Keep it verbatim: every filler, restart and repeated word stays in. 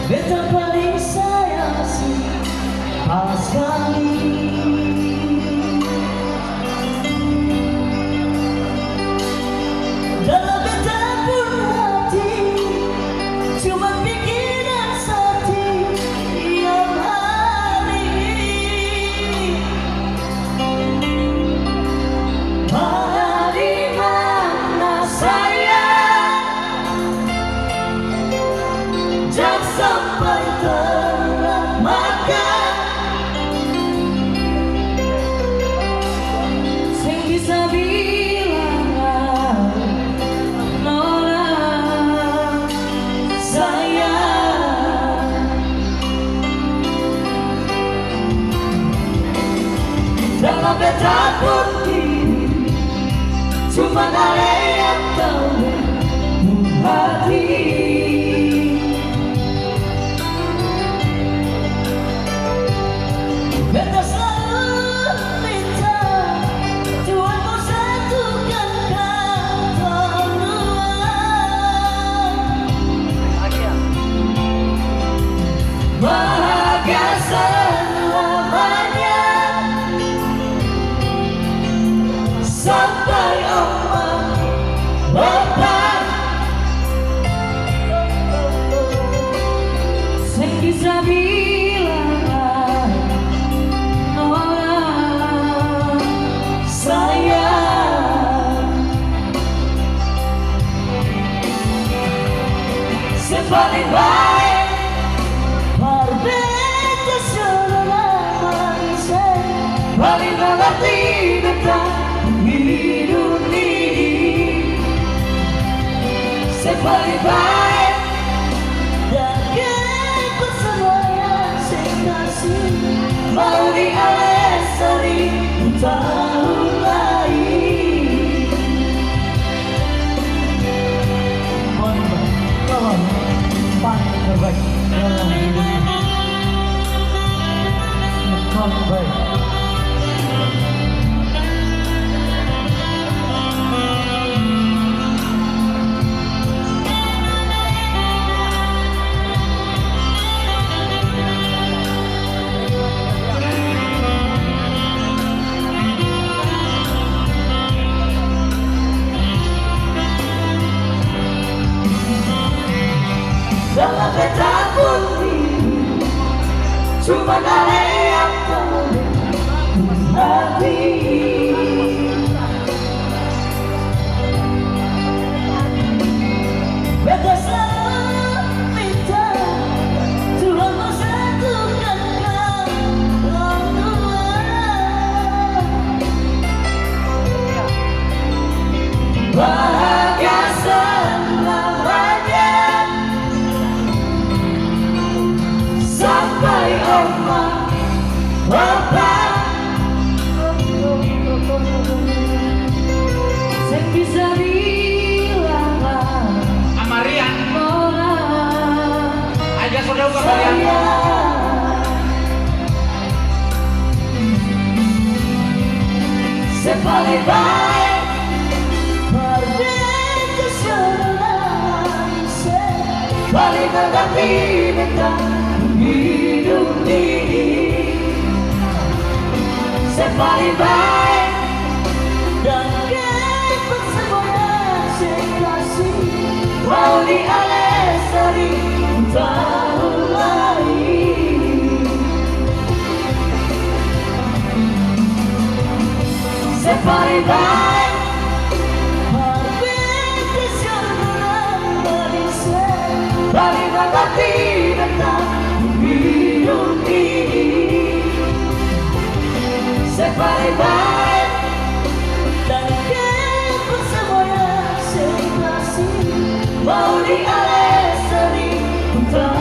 Beta paling sayang si paskali. Dalam beta pung hati, cuma pikiran sati tiap hari. Mana di mana sayang? Jang sampai terlambat. Seng bisa bilang nona sayang. Dalam beta pung diri, cuma ale yang tau pung hati. Beta slalu minta Tuhan mo satukan katong dua. Bahagia selamanya. Sampai oma bapa. Seng bisa bilang orang sayang. Se paling bae par beta selama ini, se paling mangarti beta hidup ini. Se paling bae dan ke persembahan se kasi. Mau di ale seri tahun lain. Paling baik, kawan, paling terbaik dalam hidup ini. Paling baik. Dalam beta pung diri, cuma ale yang tau hati. Beta slalu minta Tuhan mo satukan katong dua. Bahagia selamanya. Sampai oma bapa. Seng bisa bilang lah. Amarian. Orang. Aja sudah buka amarian. Sayang. Se paling bae. Par beta seorang. Paling mangarti beta hidup ini. Se paling bae dan ke persembahan se kasi. Mau di ale seri tahun lain. Se paling bae. Paling mangarti beta hidup ini. Se paling bae. Dan ke persembahan se kasi. Mau di ale seri tahun